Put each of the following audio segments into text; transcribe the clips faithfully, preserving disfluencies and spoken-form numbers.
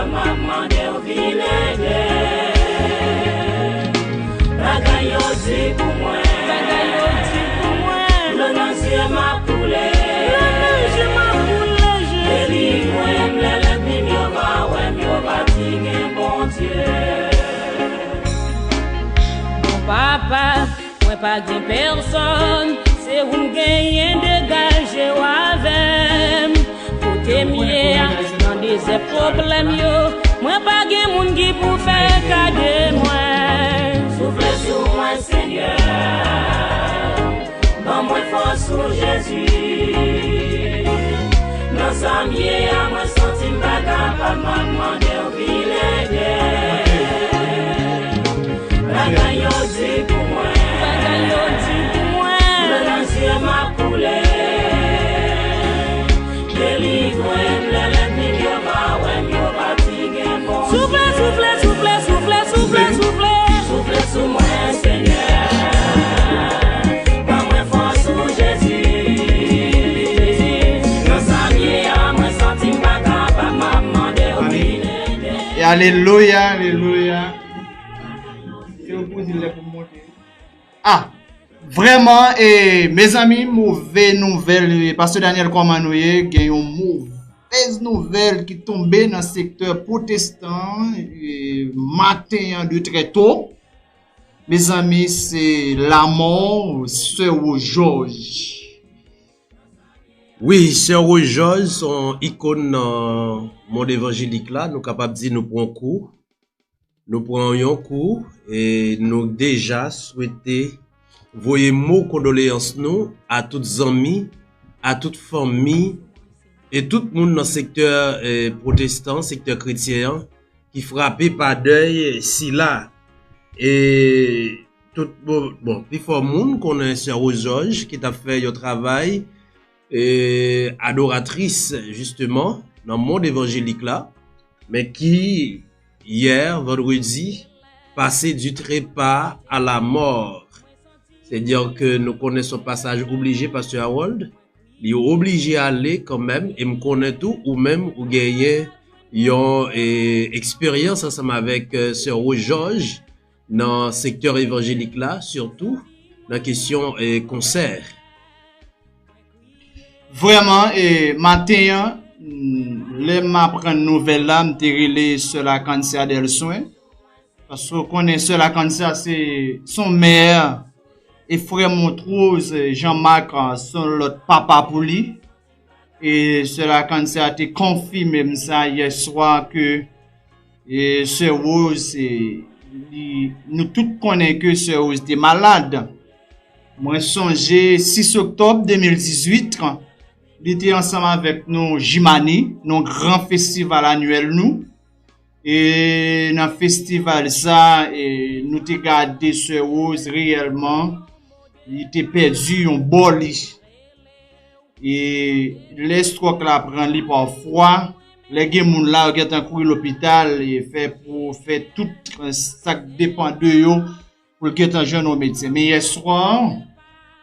M ap mande w vin ede. Bagay yo di pou mwen. Bagay yo di pou mwen. Dlo nan zye m ap koule. Dlo nan zye m ap koule, Jezi. Delivre m lè lènmi m yo va wè m, yo va di gen Bondye. Bon papa, mwen pa gen pèsòn, se ou m genyen, degaje w avè m. Kote m ye a, nan dezè pwoblèm yo, mwen pa gen moun ki pou fè ka de mwen. Soufle sou mwen, Senyè, ban mwen fòs ou, Jezi. Nan sa m ye a, mwen santi m pa kapab, m ap mande w vin ede. Bagay yo di pou mwen. Bagay yo di pou mwen. Dlo nan zye m ap koule. Delivre m lè lènmi m yo va wè m, yo va di gen Bondye. Soufle, soufle, soufle, soufle, soufle, soufle. Soufle sou mwen, Senyè. Ban mwen fòs ou, Jezi. Nan sa m ye a, mwen santi m pa kapab, m ap mande w vin ede. E alelouya, alelouya. Se yon plezi lè pou m monte. Ah, vrèman, e, mezanmi, move nouvèl. E, Pastè Daniel, kòman nou ye? Gen yon movèz nouvèl ki tonbe nan sektè pwotestan, e, maten an de trè to. Mezanmi, se lamò Sè Rose Georges. Wi, Sè Rose Georges se yon ikòn nan mond evanjelik la. Nou kapab di nou pran kou. Nou pran yon kou e nou deja swete voye mo kondoleyans nou a tout zanmi, a tout fanmi e tout moun nan sektè, e, pwotestan, sektè kretyen an, ki frape pa dèy sila. E tout, bon, bon, pifò moun konnen Sè Rose Georges ki t ap fè yon travay, e, adoratris, jisteman, nan mond evanjelik la, men ki, yè, vandredi, pase du trepa a la mò. Sètadi ke nou konnen se yon pasaj oblije, Pastè Harold, li oblije ale kanmenm, e m konnen tou, ou menm, ou genyen yon, e, eksperyans ansanm avèk, e, Sè Rose Georges nan sektè evanjelik la, sitou nan kesyon, e, konsè. Vrèman, e, maten an, mm, lè m aprann nouvèl la, m te rele Sè Lakansa Delswen. Paske w konnen Sè Lakansa se, se yon mè, e frè Montrose, Jean Marc, se yon lòt papa pou li. E Sè Lakansa te konfime m sa yè swa ke, e, Sè Rose, e, li, nou tout konnen ke Sè Rose te malad. Mwen sonje sis oktòb de mil dizuit, li te ansanm avèk nou Jimani, nan gran festival anyèl nou. E nan festival sa, e, nou te gade Sè Rose reyèlman, li te pèdi yon bò li. E lè estwòk la pran li pafwa, lè gen moun la, yo gentan kouri lopital, e fè pou fè tout, e, sa k depann de yo, pou l gentan jwenn yon medsen. Men yè swa,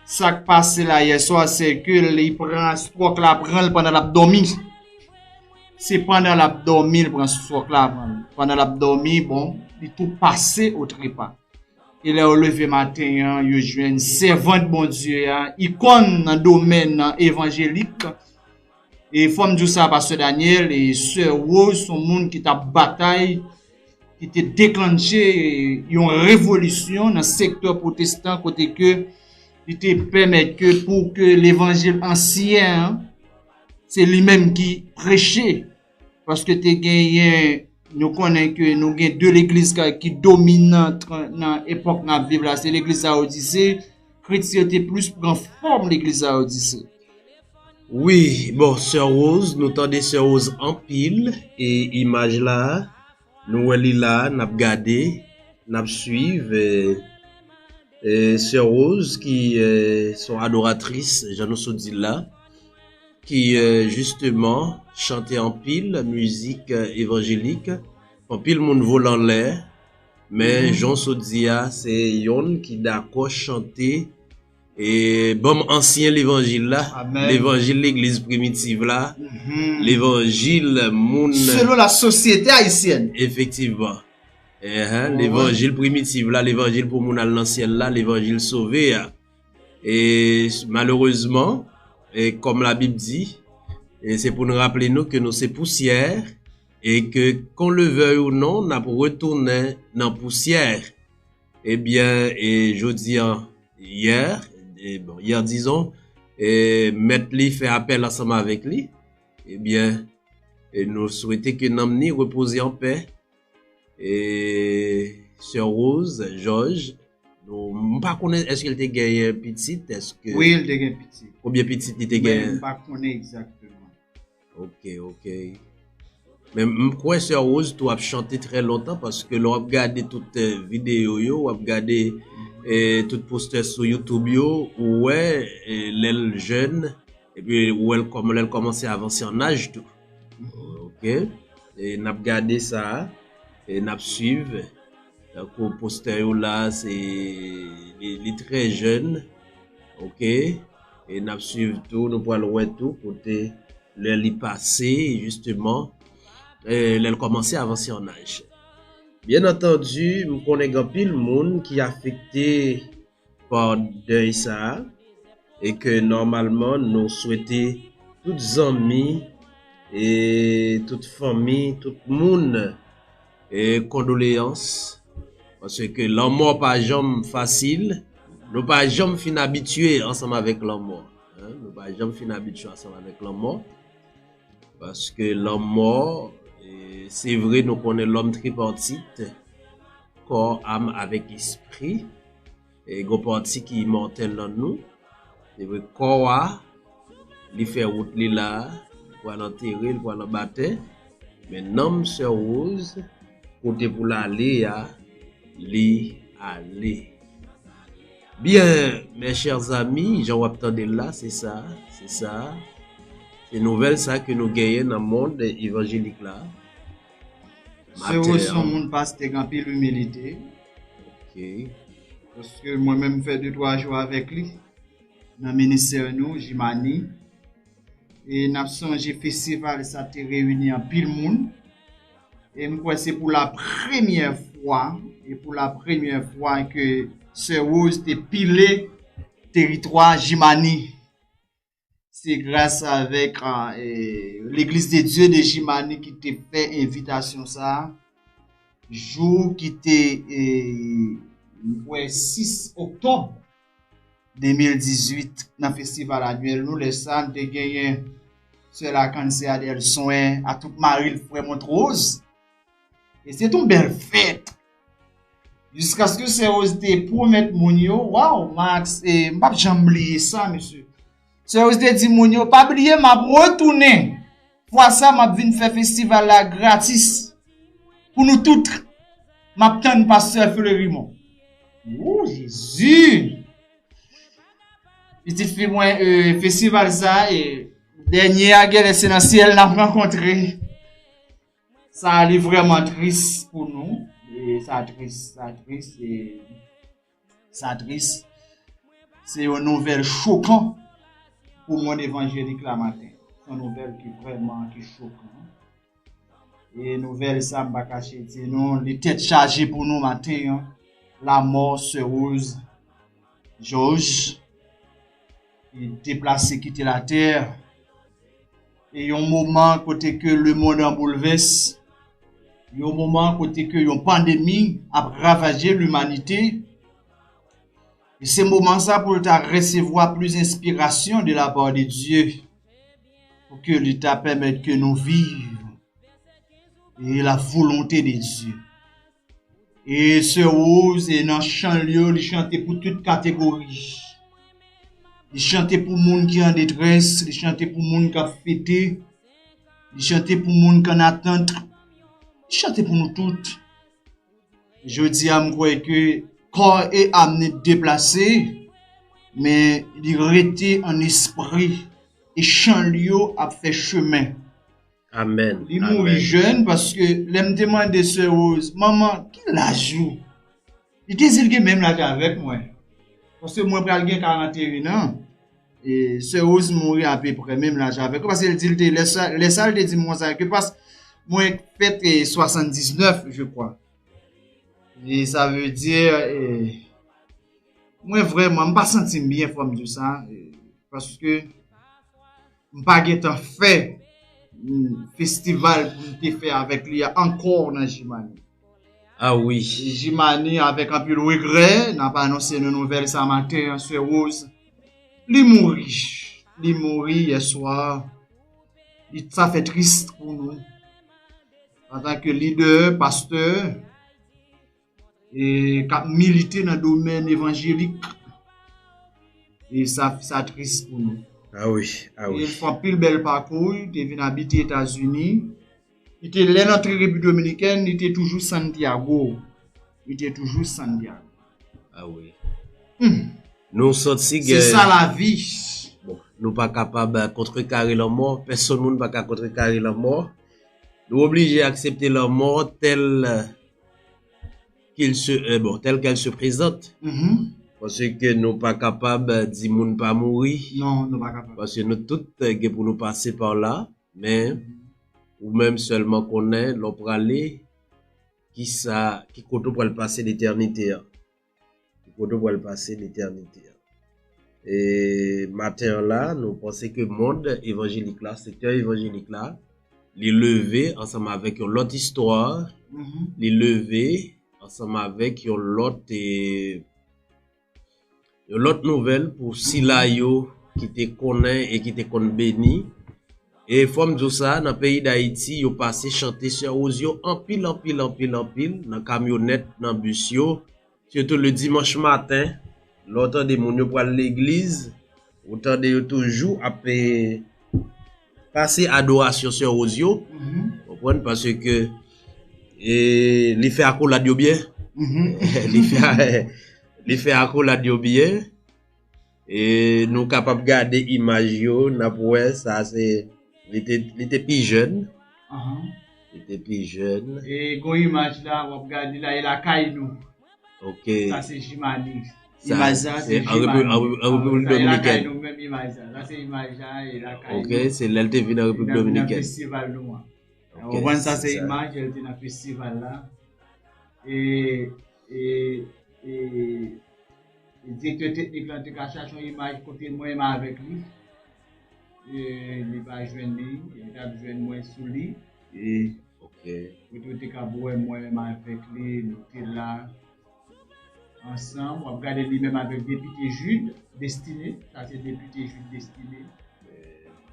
sa k pase la yè swa, se ke li pran, estwòk la pran l pandan l ap dòmi. Se pandan l ap dòmi, l pran estwòk la pran l. Pandan l ap dòmi, bon, li tou pase o trepa. E lè yo leve maten an, yo jwenn sèvant Bondye a, ikòn nan domèn evanjelik. E fò m di w sa, Pastè Daniel, e Sè Rose, se yon moun ki t ap batay, ki te deklanche yon revolisyon nan sektè pwotestan, kote ke li te pèmèt ke pou ke levanjil ansyen an, se li menm ki preche. Paske te genyen, nou konnen ke nou gen de legliz ka, ki dominan nan epòk n ap viv la, se legliz Lawodise. Kretyen yo te plis pran fòm legliz Lawodise. Wi, bon, Sè Rose, nou tande Sè Rose anpil, e imaj la, nou wè li la, n ap gade, n ap swiv, e, e, Sè Rose ki, e, se yon adoratris, jan nou sot di l la, ki, e, jisteman, chante anpil mizik, e, evanjelik, anpil moun vole anlè, men jan w sot di a, se yonn ki dakò chante, E ban m ansyen levanjil la, Amèn. Levanjil legliz primitiv la, Mhm. Levanjil moun Selon la sosyete ayisyèn. Efektivman. Ehe, Wi. Levanjil primitiv la, levanjil pou moun al nan syèl la, levanjil sove a. E malerezman, e kòm Labib di, e se pou n raple nou ke nou se pousyè, e ke qu'on le veuille ou non, n ap retounen nan pousyè. Ebyen, e jodi an, yè, e bon, yè dizon, e mèt li fè apèl ansanm avèk li. Ebyen, e nou swete ke nanm ni repoze an pè. E sè Rose Georges, nou, m pa konnen èske l te genyen pitit, èske Wi, l te gen pitit. Konbyen pitit li te Men genyen? M pa konnen egzakteman. Ok, ok. Men m kwè sè Rose tou ap chante trè lontan, paske lè w ap gade tout eh, videyo yo, w ap gade eh, tout postè sou YouTube yo, ou wè eh, lè l jèn, epi ou wè l kòman lè l kòmanse avanse an aj tou. Ok? E n ap gade sa, e n ap swiv. Tankou postè yo la, se li, li trè jèn. Ok? E n ap swiv tou, nou pral wè tou kote lè li pase, jisteman, eh, lè l kòmanse avanse an aj. Byen antandi, m konnen gen anpil moun ki afekte pa dèy sa a, e ke nòmalman nou swete tout zanmi, e tout fanmi, tout moun, e kondoleyans, paske lanmò pa janm fasil, nou pa janm fin abitye ansanm avèk lanmò, en, nou pa janm fin abitye ansanm avèk lanmò, paske lanmò, e, se vre nou konnen lòm tripatit, kò, am avèk espri, e gon pati ki imòtèl nan nou. Se vre kò a, li fè wout li la, li pral antere, li pral anba tè. Men nanm sè Rose, kote pou l ale a, li ale. Byen, mes chers amis, jan w ap tande l la, se sa, se sa. Se nouvèl sa ke nou genyen nan mond evanjelik la. Sè Rose se yon moun pastè gen anpil imilite. Ok. Paske mwen menm m fè de twa jou avèk li nan ministè nou, Jimani. E n ap sonje festival sa te reyini anpil moun. E m kwè se pou la premyè fwa, e pou la premyè fwa ke sè Rose te pile teritwa Jimani. Se gras avèk ah, eh, Legliz de Dye de Jimani ki te fè envitasyon sa a. Jou ki te, eh, m kwè, sis oktòb de mil dizuit nan festival anyèl nou. Lè sa a, n te genyen sè Lakann, sè Adelson, a tout mari l, frè Montrose. E se t yon bèl fèt. Jiskaske sè Rose te pwomèt moun yo, waw, Max, e m p ap janm bliye sa, mesye. Sè Rose te di moun yo, pa bliye, m ap retounen. Fwa sa, m ap vin fè festival la gratis. Pou nou tout, m ap tann pastè Fleurimond. Wou, Jezi! Pitit fi mwen, e, festival sa, e, dènye a, genlè se nan syèl n ap rankontre. Sa, li vrèman tris pou nou. E sa tris, sa tris, e sa tris. Se yon nouvèl chokan pou mond evanjelik la maten. Se yon nouvèl ki vrèman, ki chokan. E nouvèl sa, m pa kache di nou, li tèt chaje pou nou maten an. Lanmò sè Rose Georges, ki deplase kite latè. E yon moman kote ke lemonn an boulvès. Yon moman kote ke yon pandemi ap ravaje limanite. E se moman sa pou l ta resevwa plis enspirasyon de la part de Dieu. Pou ke li ta pèmèt ke nou viv e la volonte de Dye. E sè Rose, e nan chan l yo, li chante pou tout kategori. Li chante pou moun ki an detrès, li chante pou moun k ap fete, li chante pou moun k an atant, li chante pou nou tout. Jodi a, m kwè ke kò e am ni deplase, men li rete an espri, e chan l yo ap fè chemen. Amèn. Li mouri jèn paske lè m te mande sè Rose, manman, ki laj ou? Li te di l gen menm laj avèk mwen. Paske mwen pral gen karant et un an. E sè Rose mouri apeprè menm laj avèk yo. Paske l di l te, lè sa, lè sa l te di m konsa, ke pas mwen fèt e swasanndiznèf, je crois. E sa vle di, e, mwen vrèman, m pa santi m byen, fò m di w sa. E, paske m pa gentan fè, mm, festival pou m te fè avèk li a ankò nan Jimani. Ah wi. Jimani, avèk anpil regrè, n ap anonse nou nouvèl sa maten an, sè Rose. Li mouri. Li mouri yè swa. Li, sa fè tris pou nou. Antanke lidè, pastè, e k ap milite nan domèn evanjelik. E sa, sa tris pou nou. Ah wi, ah wi. Li fè anpil bèl pakou, li te vin abite Etazini. Li te, lè l antre Repiblik Dominikèn, li te toujou Santiago. Li te toujou Santiago. Ah wi. Hmm. Nou santi gen... Se sa lavi. Bon, nou pa kapab kontrekare lanmò. Pèsonn moun pa ka kontrekare lanmò. Nou oblije aksepte lanmò tèl qu'il se, euh, bon, tèl qu'elle se présente. Mhm. Paske nou pa kapab di moun pa mouri. Non, nou pa kapab. Paske nou tout, euh, gen pou nou pase pa la, men ou menm sèlman konnen lè w prale, ki sa, ki kote w pral pase letènite a. Ki kote w pral pase letènite a. E maten an la, nou panse ke mond evanjelik la, sektè evanjelik la, li leve ansanm avèk yon lòt istwa, mhm, li leve ansanm avèk yon lòt, e, yon lòt nouvèl pou sila yo ki te konnen e ki te konn beni. E fò m di w sa, nan peyi Dayiti, yo pase chante Sè Rose yo anpil, anpil, anpil, anpil, nan kamyonèt, nan bis yo, sitou le dimanch maten, lè w tande moun yo pral legliz, ou tande yo toujou ap, e, pase adorasyon Sè Rose yo, mhm, konprann, paske, e, li fè akolad yo byen. Mhm. Li fè, li fè akolad yo byen. E nou kapab gade imaj yo, n ap wè sa se, li te, li te pi jèn. Ahan. Li te pi jèn. E gon imaj la, w ap gade la, e lakay nou. Ok. Sa se Jimani. Sa, imaj sa, se se an Repi-, Jimani. An Repi-, an Repiblik Dominikèn. Sa e lakay nou menm imaj sa. Sa se imaj la, e lakay nou. Ok, se lè l te vin an Repiblik Dominikèn. Nan festival nou an. Ok, ou konprann sa se imaj, lè l te nan festival la. E, e, e, e direktè teknik lan te ka chache yon imaj kote mwen menm avèk li. E li pa jwenn li, e li t ap jwenn mwen sou li. E, ok. Kote ou te ka wè mwen menm avèk li, nou te la ansanm. W ap gade li menm avèk depite Jude Destiné. Sa se depite Jude Destiné.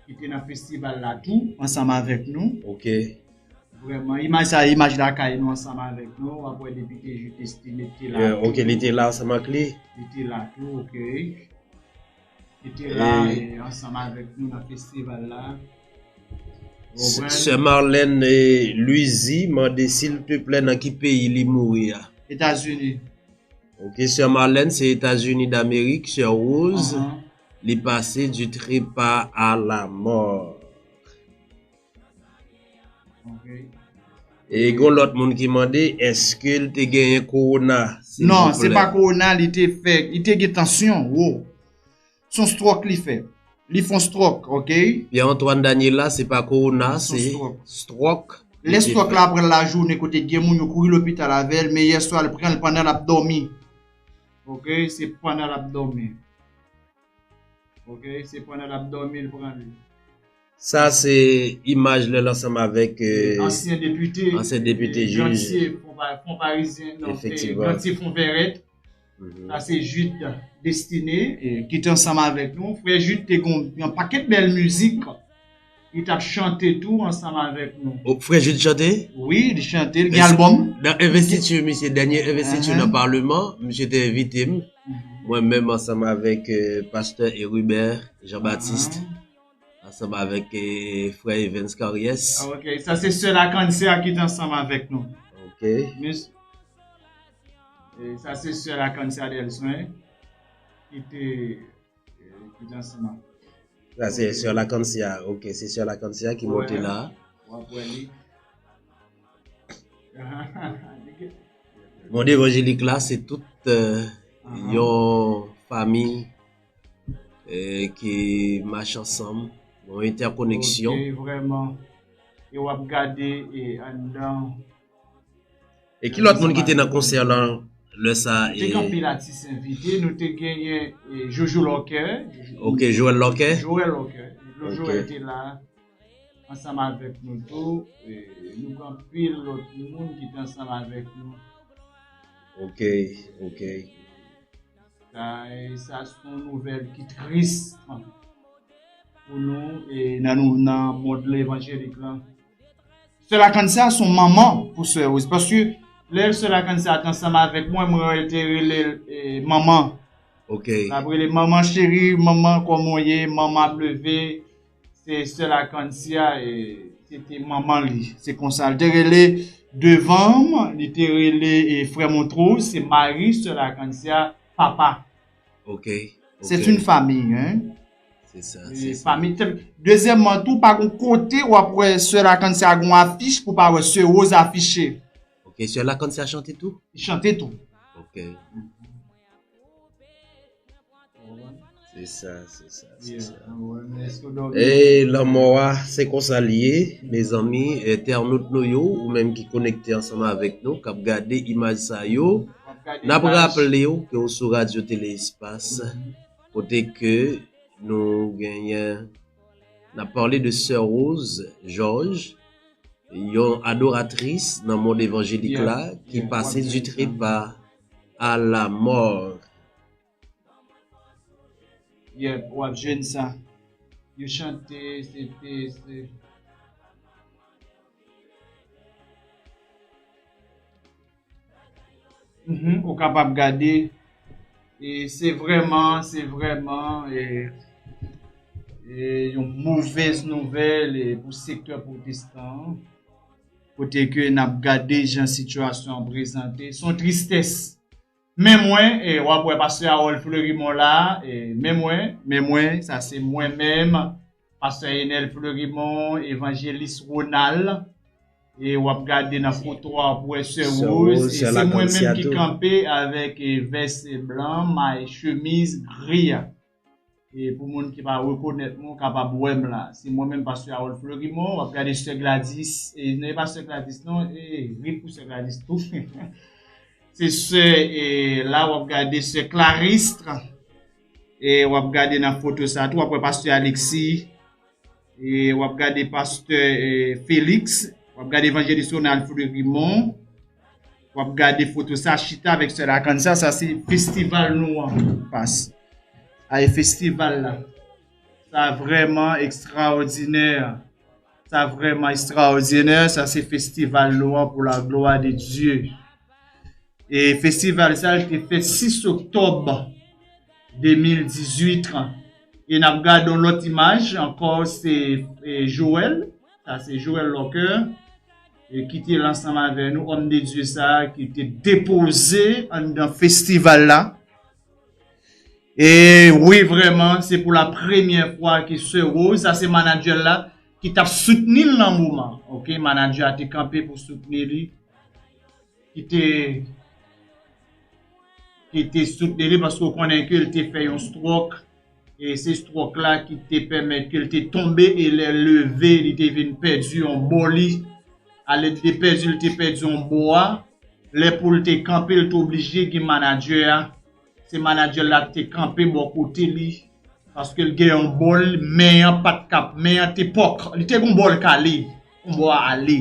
Ki te nan festival la tou, ansanm avèk nou. Ok. Vrèman, imaj sa, imaj lakay nou ansanm avèk nou. W ap wè depite Jude Destiné te la tou. Yeah, ok, li te la ansanm ak li. Li te la tou, ok. Li te la, e, ansanm avèk nou nan festival la. Ou konprann? Sè Marlène, e, Louisy mande, silteplè, nan ki peyi li mouri a? Etazini. Ok, Sè Marlène, se Etazini Damerik, Sè Rose, ahan, li pase du trépas à la mort. Ok. E gon lòt moun ki mande, èske l te genyen kowona? Non, se pa kowona, li te fè, li te gen tansyon wo. Se yon stròk li fè. Li fè yon stròk, ok? Pierre Antoine Daniela, se pa kowona, se stròk. Lè stròk la pran l lajounen kote gen moun yo kouri lopital avè l, men yèswa l pran l pandan l ap dòmi. Ok, se pandan l ap dòmi. Ok, se pandan l ap dòmi l pran li. Sa se imaj lè l ansanm avèk, e, ansyen depite, ansyen depite, e, Jude Ganthier, Fon Pa-, Fon Parizyen, non, e, efektivman, Ganthier Fonvèrèt. Mhm. Sa se Jude Destiné, e, ki te ansanm avèk nou. Frè Jude te gon yon pakèt bèl mizik. Li t ap chante tou ansanm avèk nou. O, frè Jude chante? Wi, li chante, li gen albòm. Nan envestiti, misye, dènye envestiti nan Paleman, misye te envite m. Mhm. Mwen menm ansanm avèk, e, pastè Herubert Jean-Baptiste. Ansanm avèk, e, frè Evans Carriès. Ah, ok. Sa se sè Lakansyè ki te ansanm avèk nou. Ok. Mis-, e, sa se sè Lakansyè Delsoin ki te, e, ki te ansanm avèk. Sa se sè Lakansyè. Ok, se sè Lakansyè ki monte la. W ap wè li. Mond evanjelik la, se tout, e, yon fami, eh, ki mache ansanm, yon entèkoneksyon. Ok, vrèman. E w ap gade, e anndan. E ki lòt moun ki te nan konsè lan lè sa a? Te gen anpil atis envite. Nou te genyen, e, Jojo Lòkè. Ok, Joël Lòkè. Joël Lòkè. Ok. Joël te la ansanm avèk nou tou. E, nou gen anpil lòt moun ki te ansanm avèk nou. Ok, ok. Sa, e, sa se yon nouvèl ki tris pou nou, e, nan nou, nan mond levanjelik lan. Sè Lakansia se yon manman pou Sè Rose. Paske lè Sè Lakansia te ansanm avèk mwen, mwen te rele l, e, manman. Ok. L ap rele manman cheri, manman kòman w ye, manman ap leve. Se Sè Lakansia, e, se te manman li. Se konsa. L te rele devan m, li te rele, e, frè Montrose, se mari Sè Lakansia, papa. Ok, ok. Se yon fanmi, hein? Se sa, e, se sa. Fanmi. Dezyèmman, tou, pa gon kote w ap wè Sè Lakansia gon afich pou pa wè Sè Rose afiche. Ok, Sè Lakansia chante tou? Li chante tou. Ok. Se sa, se sa, se sa. E lanmò a, se konsa l ye, mezanmi, entènot nou yo, ou menm ki konekte ansanm avèk nou, k ap gade imaj sa yo, n ap raple w ke w sou Radyo Tele Espas, kote ke nou genyen, n ap pale de Sè Rose Georges, yon adoratris nan mond evanjelik la, ki pase du trépas à la mort. Yep, w ap jwenn sa. Yo chante, se te, se Mhm, ou kapab gade. E se vrèman, se vrèman, e, e yon movèz nouvèl, e, pou sektè pwotestan an. Kote ke n ap gade jan sitiyasyon an prezante. Se yon tristès. Men mwen, e, w ap wè pastè Harold Fleurimond la, e, men mwen, men mwen, sa se mwen menm, pastè Enel Fleurimond, evanjelis Ronald, e w ap gade nan foto a, w ap wè Sè Rose, e se mwen menm ki kanpe avèk, e, vès blan, may, chemiz gri a. E pou moun ki pa rekonèt mwen, w kapab wè m la. Se mwen menm, pastè Harold Fleurimond, w ap gade Sè Gladys, e, non, e pa Sè Gladys, non, e, rit pou Sè Gladys tou. Se sè, e, la w ap gade sè Clarisse, e, w ap gade nan foto sa tou, w ap wè pastè Alexis, e, w ap gade pastè, e, Félix, w ap gade evanjelis Ronald Fleurimond, w ap gade foto sa, chita avèk sè Lakann sa, sa se festival nou an, pas. Ay, festival la. Sa vrèman ekstraòdinè. Sa vrèman ekstraòdinè. Sa se festival nou an pour la gloire de Dieu. E festival sa, li te fèt sis oktòb de mil dizuit. E n ap gade yon lòt imaj ankò, se, e, Joël. Sa se Joël Locker, e ki te la ansanm avè nou, homme de Dieu sa, ki te depoze anndan festival la. E wi, vrèman, se pou la premyè fwa ke Sè Rose, sa se manadjè l la, ki t ap soutni l nan moman. Ok, manadjè a te kanpe pou soutni li, ki te, ki te soutni li, paske w konnen ke l te fè yon stroke, e se stroke la ki te pèmèt ke l te tonbe, e lè l leve, li te vin pèdi yon bò li. Alè l te pèdi, li te pèdi yon bò a. Lè pou l te kanpe, l te oblije gen manadjè a. Se manadjè la ki te kanpe bò kote li, paske l gen yon bò l, men an pa t kap, men an te pòk. Li te gen yon bò l k ale, yon bò a ale.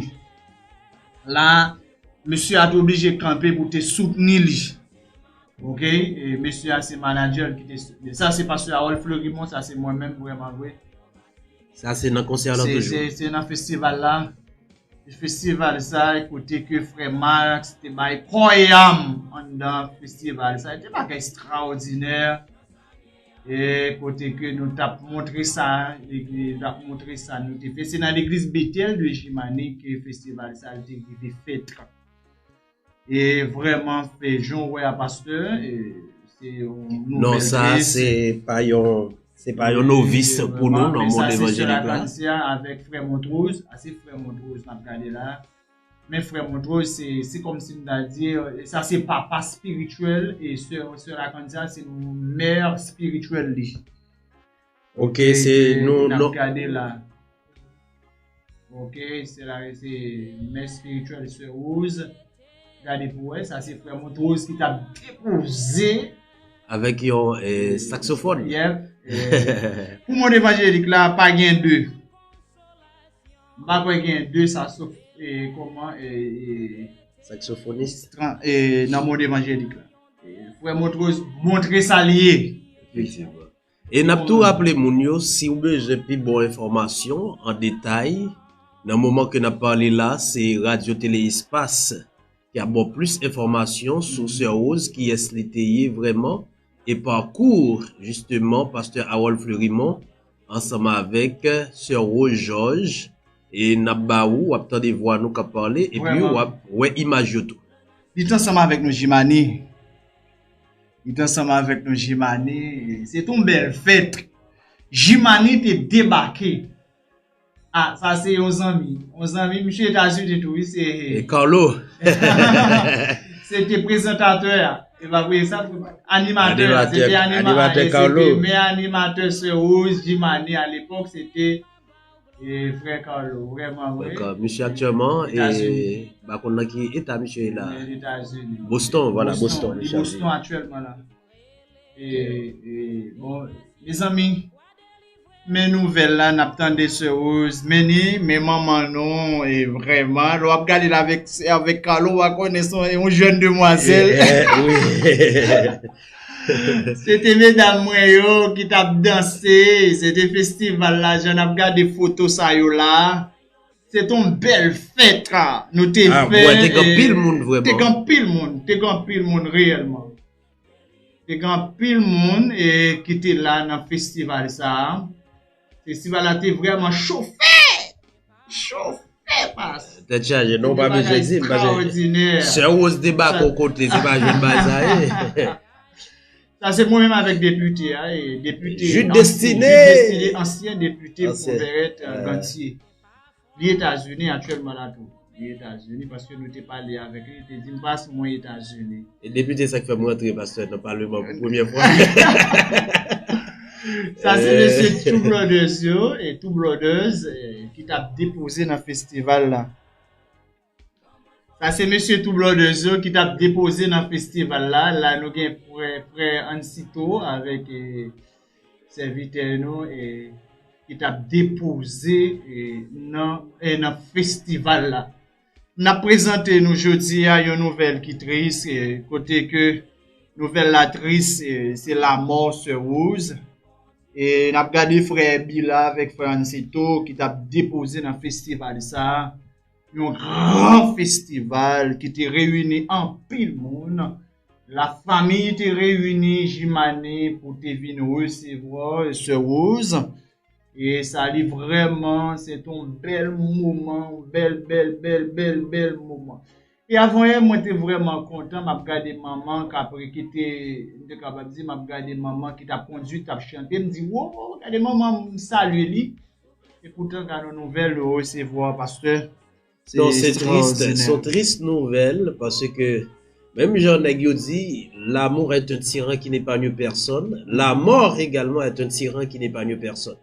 La, mesye a te oblije kanpe pou te soutni li. Ok, e mesye a se manadjè l ki te soutni. Sa se pastè Harold Fleurimond, sa se mwen menm, vrèman vre. Sa se nan konsè lan toujou? Se, se nan festival la. Festival sa, kote ke frè Max te bay kò e am anndan festival sa. Se te bagay ekstraòdinè. E kote ke nou t ap montre sa, e ke nou t ap montre sa nou te fè. Se nan legliz Bethel de Jimani ke festival sa te rive fèt. E vrèman, fè jan w wè a, pastè, e se yon nouvèl. Non, sa se pa yon, se pa yon novis pou nou nan mond evanjelik la. Avèk frè Montrose, a se frè Montrose n ap gade la. Men frè Montrose, se, se kòmsi m ta di, sa se papa spirityèl, e sè, sè Lakandia, se mè spirityèl li. Ok, se nou, nou. Gade la. Ok, se la, se mè spirityèl sè Rose. Gade pou wè, sa se frè Montrose ki t ap depoze. Avèk yon eh, saksofòn. Yep. Eh, pou mond evanjelik la, pa gen de. M pa kwè gen de sakso, eh, kòman, eh, eh, Saksofonis. tran- eh, nan mond evanjelik la. Eh, frè Montrose montre sa li ye. Efektivman. E n ap tou raple moun yo, si w bezwen pi bon enfòmasyon an detay, nan moman ke n ap pale la, se Radyo Tele Espas ki ap ba w plis enfòmasyon sou Sè Rose, kiyès li te ye vrèman, e pakou, jisteman, pastè Harold Fleurimond, ansanm avèk Sè Rose Georges, e n ap ba ou, w ap tande vwa nou k ap pale, epi w ap wè imaj yo tou. Li t ansanm avèk nou Jimani. Li t ansanm avèk nou Jimani. Se t on bèl fèt. Jimani te debake. Ah, sa se yon zanmi. Yon zanmi, misye Etazini tou, wi, se. E Carlo. Se te prezantatè a. E pa vre sa, animatè a. Se te anima- Animatè e se Carlo. Te men animatè Sè Rose, Jimani a lepòk, se te e frè Carlo, vrèman vre. Misye aktyèlman, e pa konn nan ki eta misye ye la. Etazini. Boston, vwala, Boston, Li misye ap Boston viv. Aktyèlman la. E, e, bon, mezanmi, men nouvèl la, n ap tande Sè Rose, men ni, men manman nou, e vrèman, lè w ap gade l avèk, avèk Carlo, w a konnen se yon jèn demwazèl. Eh, eh, wi. Se te medam mwen yo ki t ap danse, se te festival la, jan n ap gade foto sa yo la. Se t on bèl fèt nou te Ah, fè. Mwen te gen E, pil moun vrèman. Te gen pil moun, te gen pil moun reyèlman. Te gen pil moun e, ki te la nan festival sa a. Festival la te vrèman chofe. Chofe, pas. Tèt chaje, non, pa bezwen di, m pa bezwen. Ekstraòdinè. Sè Rose debake yon kote, se pa jwenn bagay sa ye. Sa se mwen menm avèk depite a, e depite Jude ansyen- Destiné. Jude Destiné, ansyen depite Ansyen. Pwovèrèt, euh, Gantye. Li Etazini aktyèlman la tou. Li Etazini paske nou te pale avèk li, li te di m pas mwen Etazini. E depite sa k fè m rantre pastè nan paleman pou premyè fwa. Sa se mesye Two Brothers yo, e Two Brothers, e, ki t ap depoze nan festival la. Sa se mesye Two Brothers yo ki t ap depoze nan festival la. La nou gen frè, frè Ansito avèk, e, sèvitè nou, e, ki t ap depoze, e, nan, e, nan festival la. N ap prezante nou jodi a yon nouvèl ki tris, e, kote ke nouvèl la tris, e, se lamò Sè Rose. E n ap gade frè Bila avèk frè Ansito ki t ap depoze nan festival sa a. Yon gran festival ki te reyini anpil moun. Lafanmi te reyini Jimani pou te vin resevwa Sè Rose. E sa li vrèman, se t on bèl moman, bèl, bèl, bèl, bèl, bèl moman. E avan yè, mwen te vrèman kontan, m ap gade manman k ap ki te, m te kapab di, m ap gade manman ki t ap kondui, t ap chante, m di, wo, gade manman, m salye li. E poutan, gade yon nouvèl yo resevwa, pastè. Non, se tris, se yon tris nouvèl, paske menm jan nèg yo di, l'amour est un tyran qui n'épargne personne, la mort également est un tyran qui n'épargne personne.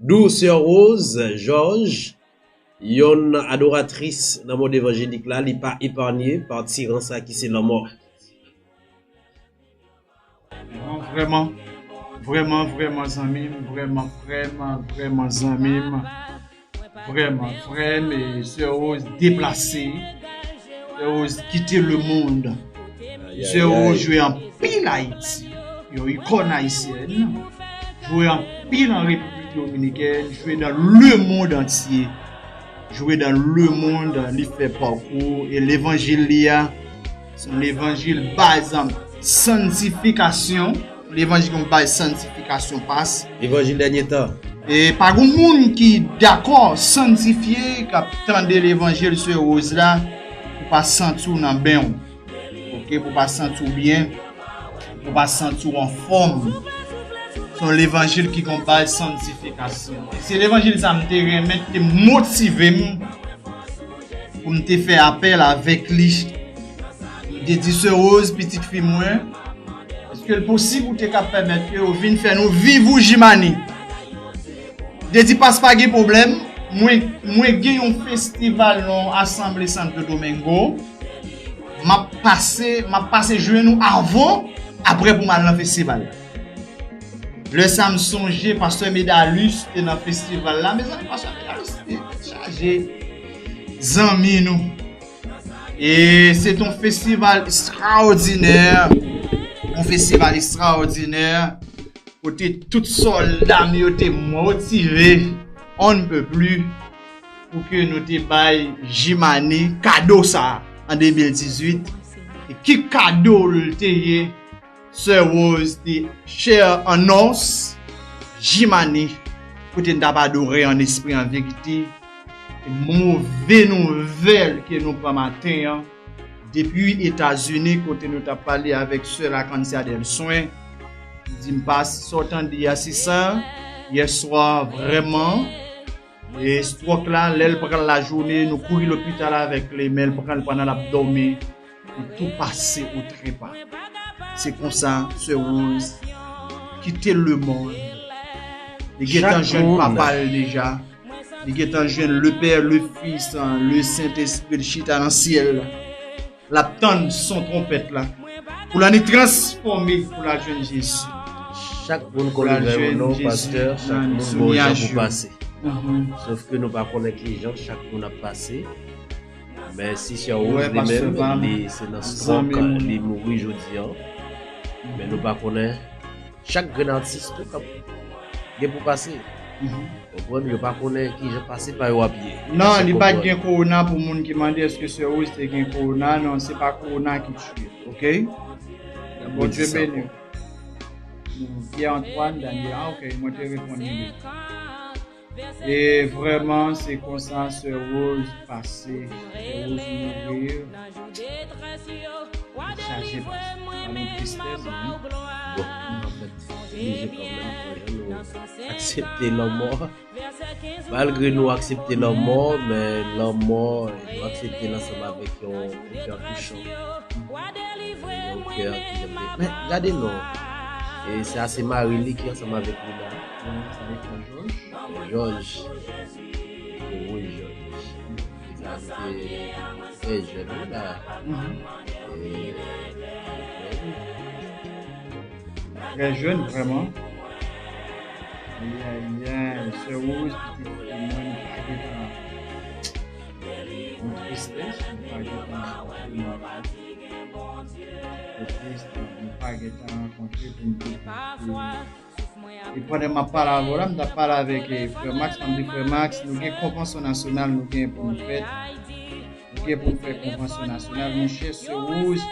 D'où Sè Rose Georges, yon adoratris nan mond evanjelik la, li pa epanye pa tiran sa ki se lanmò. Vrèman, vrèman, vrèman, zanmi m, vrèman, vrèman, vrèman, zanmi m, vrèman, frè m, e Sè Rose deplase, Sè Rose kite lemonn. Sè Rose jwe anpil Ayiti, yon ikòn ayisyèn, jwe anpil an Repiblik Dominikèn, jwe nan lemonn antye. Jwe dan lemonn, li fè pakou, e levanjil li a, se yon levanjil baz santifikasyon, levanjil yon baz santifikasyon pas. Levanjil dènye tan. E pa gon moun ki dakò santifye, k ap tande levanjil Sè Rose la, pou pa santi w nan ben w. Ok, pou pa santi w byen, pou pa santi w anfòm. Se yon levanjil ki gon baz santifikasyon. Se levanjil sa m te renmen, ki te motive m. pou m te fè apèl avèk li. M te di, Sè Rose, pitit fi mwen, èske l posib ou te ka pèmèt ke w vin fè nou viv ou Jimani? Li te di, Pas, pa gen pwoblèm, mwen, mwen gen yon festival nan yon asanble Santo Domingo. M ap pase, m ap pase jwenn ou avan, apre pou m al nan festival la. Lè sa a m sonje pastè Medalus te nan festival la. Mezanmi, pastè Medalus te tèt chaje. Zanmi nou. E se te yon festival ekstraòdinè. Yon festival ekstraòdinè. Kote tout sòlda m yo te motive on ne peut plus pou ke nou te bay Jimani kado sa a an de mil dizuit. E ki kado l te ye? Sè Rose te share annonce Jimani, kote n t ap adore an espri, an verite. E move nouvèl ke nou pran maten an, depi Etazini, kote nou t ap pale avèk sè Lacancia del Swen, li di m, Pas, sa w tande a, se sa, yèswa, vrèman, e stroke la, lè l pran l lajounen, nou kouri lopital avèk li, men l pran l pandan l ap dòmi. Li tou pase o trepa. Se konsa, Sè Rose kite lemonn. Li gentan jwenn papa l deja. Li gentan jwenn le Père, le Fils, le Saint-Esprit, l chita nan syèl la. L ap tann son twonpèt la. Pou l annik transfòme, pou l al jwenn Jezi. Chak moun konn ouvè yon non, pastè, chak moun gen yon jan pou pase. Sof ke nou pa konnen ki jan chak moun ap pase. Men si Sè Rose li menm, li se nan stroke li mouri jodi an. Men nou pa konnen chak grenn atis tou k ap gen pou pase. Konprann? Yo pa konnen ki jan pase pa yo ap ye. Non, li pa t gen kowona pou moun ki mande èske Sè Rose te gen kowona. Non, se pa kowona ki tiye, oke? Bondye beni w. Pierre Antoine Daniel, ah, oke, mwen te reponn li. E vrèman, se konsa Sè Rose pase. Sè Rose mouri. Chaje pase. Sa yon tristès, wi. Bon, anfèt, nou oblije kanmenm, nou aksepte lanmò. Malgre nou aksepte lanmò, men lanmò, nou aksepte l ansanm avèk yon, yon kè touchan. Yon kè ki janbe. Men, gade non. E sa se mari li ki ansanm avèk li la. Sa se frè Jòj. Jòj. Wi, Jòj. Sa se trè jèn, wi, la. E, trè jèn, vrèman. Ayayay, Sè Rose, pitit fi mwen, nou pa gentan. Yon tristès, nou pa gentan rankontre, nou pa gentan rankontre pou n te. E pandan m ap pale avè w la, m t ap pale avèk, eh, frè Max, m ap di, frè Max, nou gen konvansyon nasyonal, nou gen pou nou fè. Gen pou n fè konvansyon nasyonal, monchè, Sè Rose,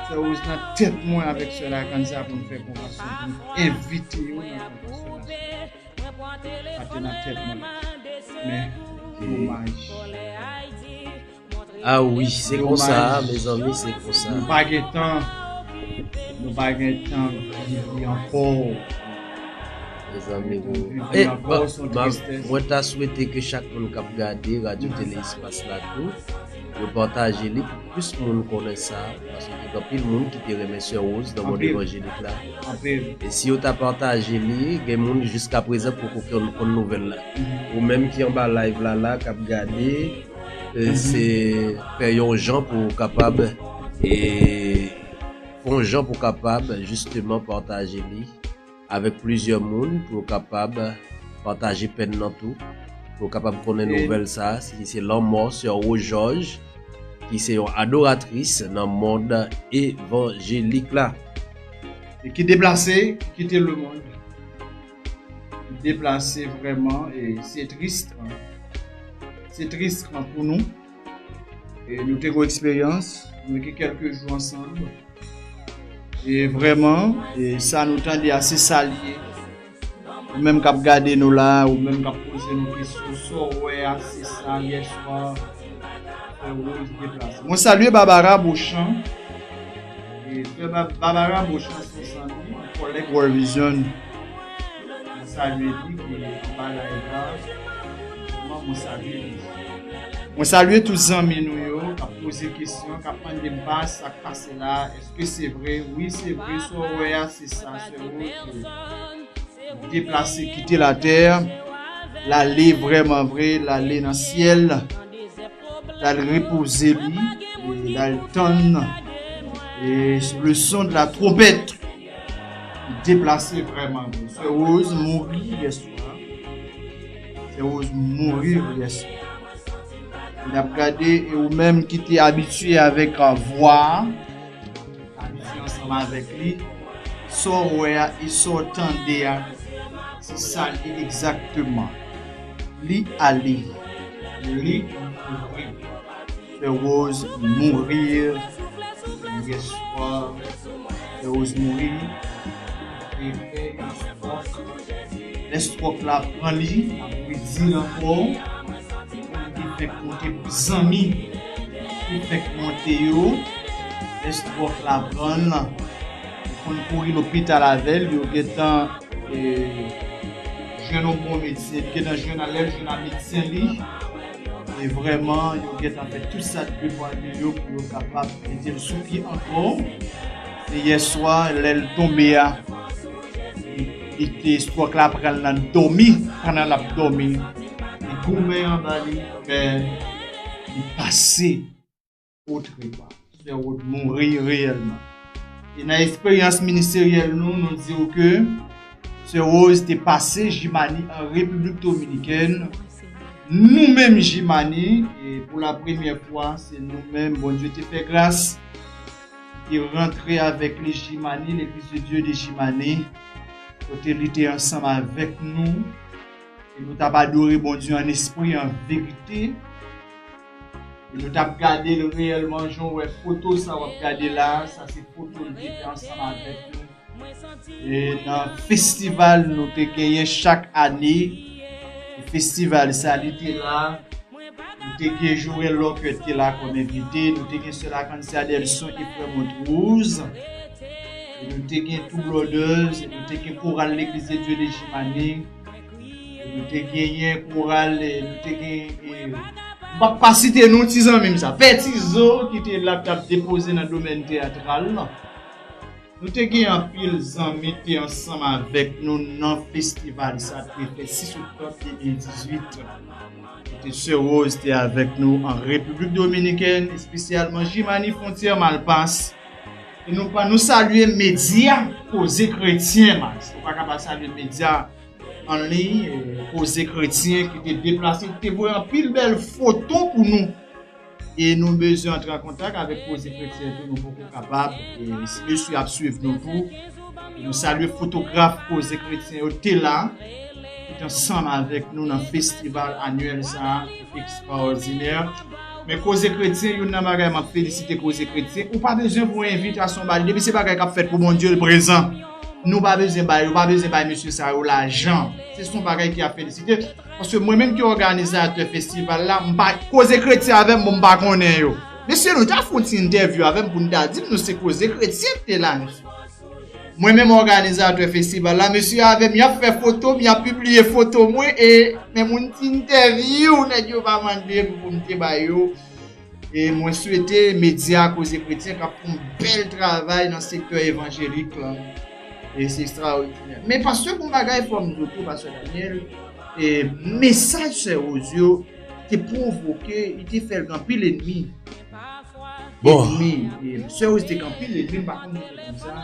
Sè Rose nan tèt mwen avèk sè Lacancia pou n fè konvansyon, pou n envite yo nan konvansyon nasyonal. Sa te nan tèt mwen. Men, domaj. Ah wi, se konsa, mezanmi, se konsa. Nou pa gen tan, nou pa gen tan viv li ankò. Mezanmi, nou. E, mwen ta swete ke chak moun k ap gade Radyo Tele Espas la tou, yo pataje li pou plis moun konnen sa, paske gen anpil moun ki te renmen Sè Rose nan mond evanjelik la. E si yo ta pataje li, gen moun jiska prezan poko konn, konn nouvèl la. Ou menm ki anba live la, la, k ap gade, e, se fè yon jan pou w kapab, e, fè yon jan pou w kapab, jisteman, pataje li avèk plizyè moun pou yo kapab pataje pèn nan tou, pou yo kapab konnen nouvèl sa a, ki se lanmò Sè Rose Georges, ki se yon adoratris nan mond evanjelik la. E ki deplase, ki kite lemonn. Ki deplase vrèman, e se tris, se tris pou nou. E nou te gen eksperyans, nou gen kèlke jou ansanm. E vrèman, e sa nou tande a, se sa l ye. Ou menm k ap gade nou la, ou menm k ap poze nou kesyon, sa w wè a, se sa, yèswa, Sè Rose deplase. Mwen salye Barbara Beauchamp. E Sè Ba-, Barbara Beauchamp, se yon zanmi, yon kòlèg World Vision. Mwen salye li, ki anba live la. Mwen salye li. Mwen salye tout zanmi nou yo k ap poze kesyon, k ap mande m pa sa k pase la, èske se vre? Wi, se vre, sa w wè a, se sa, se vre. Deplase, kite latè, l ale vrèman vre, l ale nan syèl, l al repoze li, e l al tann, e le son de la trompette. Deplase vrèman vre. Sè Rose mouri yè swa. Sè Rose mouri yè swa. N ap gade, e ou menm ki te abitye avèk, a, vwa a, abitye ansanm avèk li, sa w wè a e sa w tande a, se sa l ye egzakteman. Li ale. Li mouri. Sè Rose mouri yè swa. Sè Rose mouri. Li fè yon stròk. Lè stròk la pran li, ap redi l ankò. Li fèk monte pou zanmi. Li fèk monte yo. Lè stròk la pran l, yo konn kouri lopital avè l. Yo gentan, e, jwenn yon bon medsen. Li gentan jwenn, lè l jwenn a medsen li. E vrèman, yo gentan fè tout sa k dwe fè de yo pou yo kapab mete l sou pye ankò. E yè swa, lè l tonbe a, li, li te stròk la pran l nan dòmi, pandan l ap dòmi. Li goumen anba li, men li pase otrepa. Sè Rose mouri reyèlman. E nan eksperyans ministeryèl nou, nou di w ke Sè Rose te pase Jimani an Repiblik Dominikèn. Nou menm Jimani, e pou la premyè fwa, se nou menm, Bondye te fè gras, te rantre avèk li Jimani, Legliz de Dye de Jimani, kote li te ansanm avèk nou, e nou t ap adore Bondye an espri, an verite. E nou t ap gade l reyèlman, jan w wè foto sa w ap gade la, sa se foto l te fè ansanm avèk nou. E nan festival nou te genyen chak ane, festival sa li te la, nou te gen Joël Lockhart te la kòm envite, nou te gen Sè Lakansi Adelson e Frè Montrose, e nou te gen Two Brothers, e nou te gen Koral Legliz de Dye de Jimani, e nou te genyen koral, e nou te gen, e, m p ap pa site non ti zanmi m sa, Pè Tizo ki te la k t ap depoze nan domèn teyatral lan. Nou te gen anpil zanmi te ansanm avèk nou nan festival sa te fè sis oktòb de mil dizuit. Kote Sè Rose te avèk nou an Repiblik Dominikèn, espesyalman Jimani, fwontyè Malpas. E nou pa, nou salye medya Koze Kretyen, Max. Ou pa ka pa salye medya an liy, e, Koze Kretyen ki te deplase, ki te voye anpil bèl foto pou nou. E nou bezwen antre an kontak avèk Koze Kretyen tou, nou poko kapab. E si mesye ap swiv nou tou, e nou salye fotograf Koze Kretyen yo te la, ki te ansanm avèk nou nan festival anyèl sa a, ekstraòdinè. Men Koze Kretyen, youn nan bagay m ap felisite Koze Kretyen, ou pa bezwen voye envitasyon ba l. Depi se bagay k ap fèt pou Bondye, l prezan. Nou pa bezwen bay, ou pa bezwen bay mesye sa yo lajan. Se son bagay ki ap felisite. Paske mwen menm ki òganizatè festival la, m pa, Koze Kretyen avè m, bon, m pa konnen yo. Mesye, nou ta fè yon ti entèvyou avè m pou n ta di m nou se Koze Kretyen ki te la, mesye. Mwen menm òganizatè festival la, mesye avè m, y ap fè foto m, y ap pibliye foto mwen, e men moun ti entèvyou, nèg yo pa mande m pou m te ba yo. E mwen swete medya Koze Kretyen k ap fè yon bèl travay nan sektè evanjelik la. E se ekstraòdinè. Men pastè, gon bagay fò m di w tou, pastè Daniel, e mesaj Sè Rose yo te pwovoke, li te fè l gen anpil enmi. Bon. Enmi, e Sè Rose te gen anpil enmi, m pa konn pou konsa.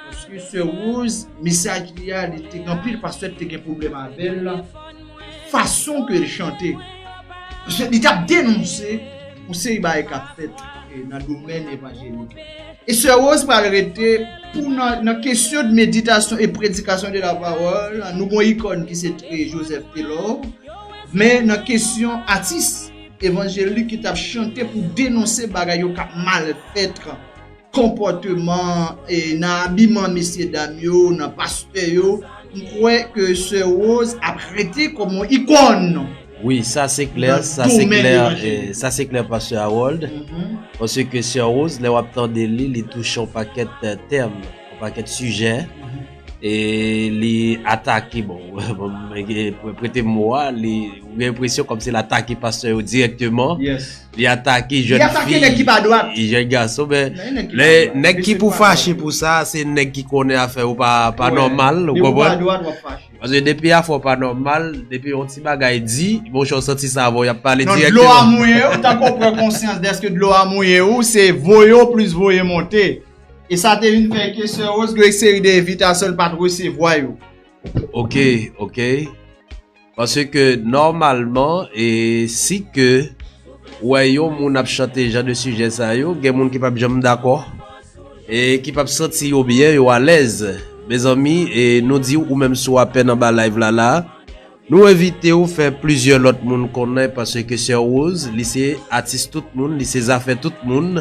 Paske Sè Rose, mesaj li a, li te gen anpil pastè ki te gen pwoblèm avè l. Fason ke l chante. Paske li t ap denonse yon seri bagay k ap fèt, e, nan domèn evanjelik. E Sè Rose pral rete pou nan, nan kesyon de meditasyon e predikasyon de la pawòl, nou gon ikòn ki se, e, Joseph Taylor. Men nan kesyon atis evanjelik ki t ap chante pou denonse bagay yo k ap mal fèt, konpòteman, e, nan abiman mesyedam yo, nan pastè yo, m kwè ke Sè Rose ap rete kòm yon ikòn. Wi, sa se klè, sa se klè, e, sa se klè, pastè Harold. Paske Sè Rose, lè w ap tande li, li touche yon pakèt, e, tèm, yon pakèt sijè. e li atake, bon, bon, prete mo a, li, ou gen enpresyon kòmsi l atake pastè yo dirèkteman. Li atake jèn fi, jèn gason, men lè nèg ki pou fache pou sa, se nèg ki konnen afè yo pa nòmal, ou konprann? Paske depi afè w pa nòmal, depi yon ti bagay di, monchè, w santi sa avè w, y ap pale dirèkteman. Non, dlo a mouye w, tankou w pran konsyans dèske dlo a mouye w, se voye w plis voye monte. E sa te vin fè ke sè Rose gen yon seri de envitasyon l pa t resevwa yo. Ok, ok. Paske nòmalman, e si ke w wè yon moun ap chante jan de sijè sa yo, gen moun ki p ap janm dakò, e ki p ap santi yo byen, yo alèz. Mezanmi, e nou di w, ou menm si w apèn anba live la la, nou envite w fè plizyè lòt moun konnen, paske sè Rose, li se atis tout moun, li se zafè tout moun.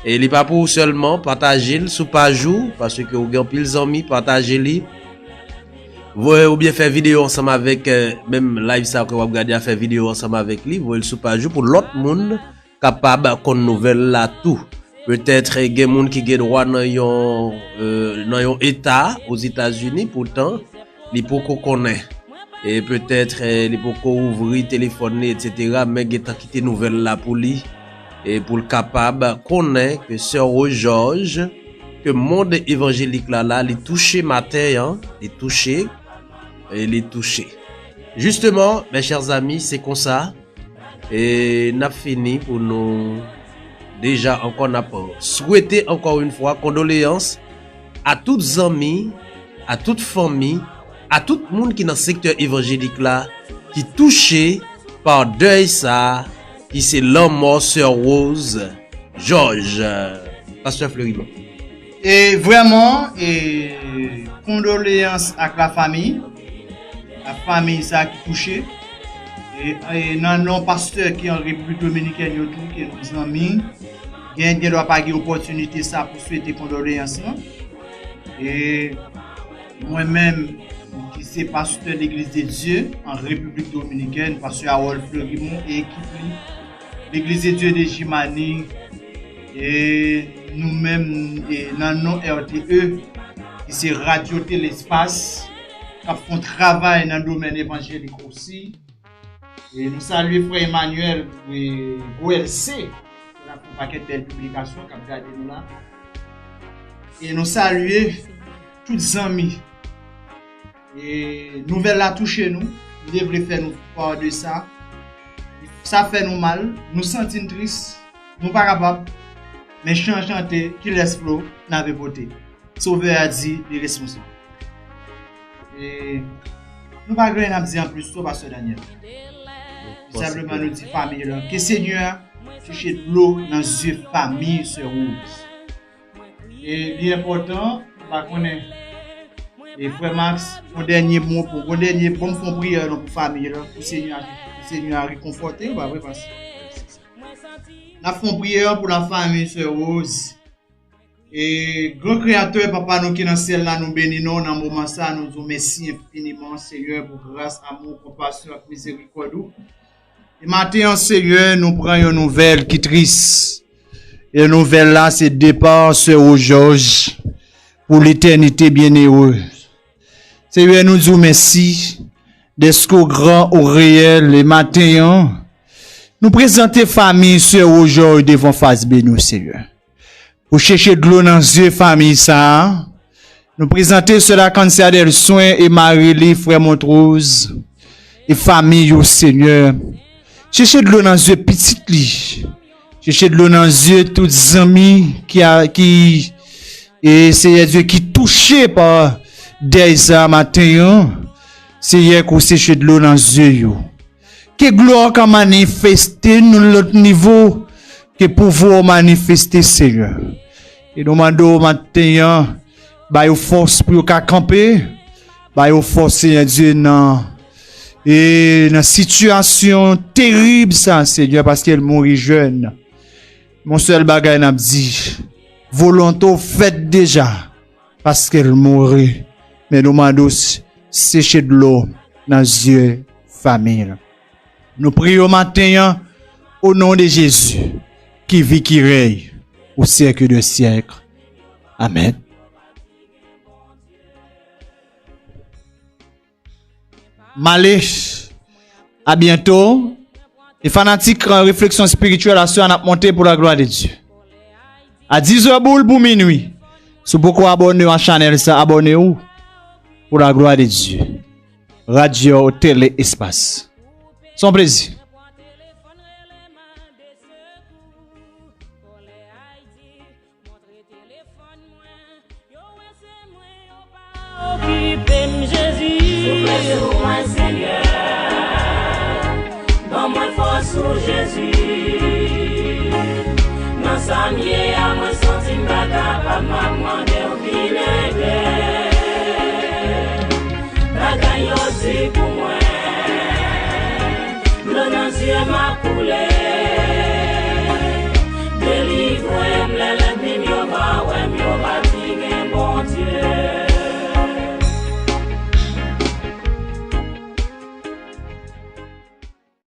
E li pa pou ou sèlman, pataje l sou paj ou, paske ou gen anpil zanmi, pataje li. Voye oubyen fè videyo ansanm avèk, eh, menm live sa ke w ap gade a, fè videyo ansanm avèk li, voye l sou paj ou pou lòt moun kapab konn nouvèl la tou. Petèt, eh, gen moun ki gen dwa nan yon, eh, nan yon eta Ozetazini, poutan li poko konnen. E petèt, eh, li poko ouvri telefòn li, etsetera, men gentan kite nouvèl la pou li, e pou l kapab konnen ke sè Rose Georges, ke mond evanjelik la la, li touche maten an, li touche, e li touche. Jisteman, mes chers amis, se konsa, e n ap fini pou nou deja ankò, n ap swete ankò yon fwa kondoleyans a tout zanmi, a tout fanmi, a tout moun ki nan sektè evanjelik la, ki touche pa dèy sa, ki se lanmò sè Rose Georges. Pastè Fleurimond. E vrèman, e kondoleyans ak lafanmi, lafanmi sa ki touche. E, e nan non pastè ki an Repiblik Dominikèn yo tou, ke nou zanmi, gen, gen dwa pa gen opòtinite sa pou swete kondoleyans lan. E mwen menm, ki se pastè Legliz de Dye an Repiblik Dominikèn, pastè Harold Fleurimond e ekip li, Legliz de Dye de Jimani, e nou menm, e nan non R T E, ki se Radyo Telespas, k ap fè yon travay nan domèn evanjelik osi. E nou salye frè Emmanuel, e, Gwo L C, ki ap fè yon pakèt bèl piblikasyon, k ap gade nou la. E nou salye tout zanmi. E nouvèl la touche nou. Nou te vle fè nou pa de sa. Sa fè nou mal. Nou santi n tris. Nou pa kapab. Men chan chante, kilès flo n ave pote. Sovè a di li responsab. E nou pa gen anyen n ap di anplis twò, pastè Daniel. Senpleman nou di fanmi lan, ke Senyè a chèche dlo nan zye fanmi sè Rose. E li enpòtan, m pa konnen, e frè Max, yon dènye mo pou, yon dènye, bon, m fè yon priyè non pou fanmi lan, pou Senyè a, pou Senyè a rekonfòte yo, pa vre, pastè? N ap fè yon priyè pou lafanmi sè Rose. E gran Kreyatè, Papa nou ki nan syèl la, nou beni non w nan moman sa, nou di w mèsi enfiniman, Senyè, pou gras, amou, konpasyon ak mizerikòd ou. E maten an, Senyè, nou pran yon nouvèl ki tris. E nouvèl la, se depa sè Rose Georges pou letènite byenere. Senyè, nou di w mèsi dèske w gran, ou reyèl. E maten an, nou prezante fanmi sè Rose Georges devan fas beni w, Senyè. Ou chèche dlo nan zye fanmi sa a. Nou prezante sè Lacancia Delsoin e mari li, frè Montrose, e fanmi yo, Senyè. Chèche dlo nan zye pitit li. Chèche dlo nan zye tout zanmi ki a, ki, e Seyè Dye, ki touche pa dèy sa a maten an. Seyè, ke w chèche dlo nan zye yo. Ke glwa w ka manifeste nan lòt nivo, ke pouvwa w manifeste, Senyè. E nou mande w maten an, ba yo fòs pou yo ka kanpe, ba yo fòs, Senyè Dye, nan, e nan sitiyasyon terib sa, Senyè, paske l mouri jèn. Yon sèl bagay n ap di, volonte w fèt deja, paske l mouri. Men nou mande w s-, seche dlo nan zye fanmi l. Nou priye w maten an, o non de Jezi, ki viv, ki rèy, o syèk de syèk. Amèn. M ale. A byento. E fanatik, euh, refleksyon espirityèl, aswè a n ap monte pou la glwa de Dye. A diz è boul pou minwi. Si w poko abòne w a chanèl sa, abòne w pou la glwa de Dye. Radyo Tele Espas. Se yon plezi. Montre telefòn mwen, yo wè se mwen, yo pa okipe m, Jezi. Souple sou mwen, Senyè. Ban mwen fòs ou, Jezi. Nan sa m ye a, mwen santi m pa kapab, m ap mande w vin ede. Bagay yo di pou mwen, dlo nan zye m ap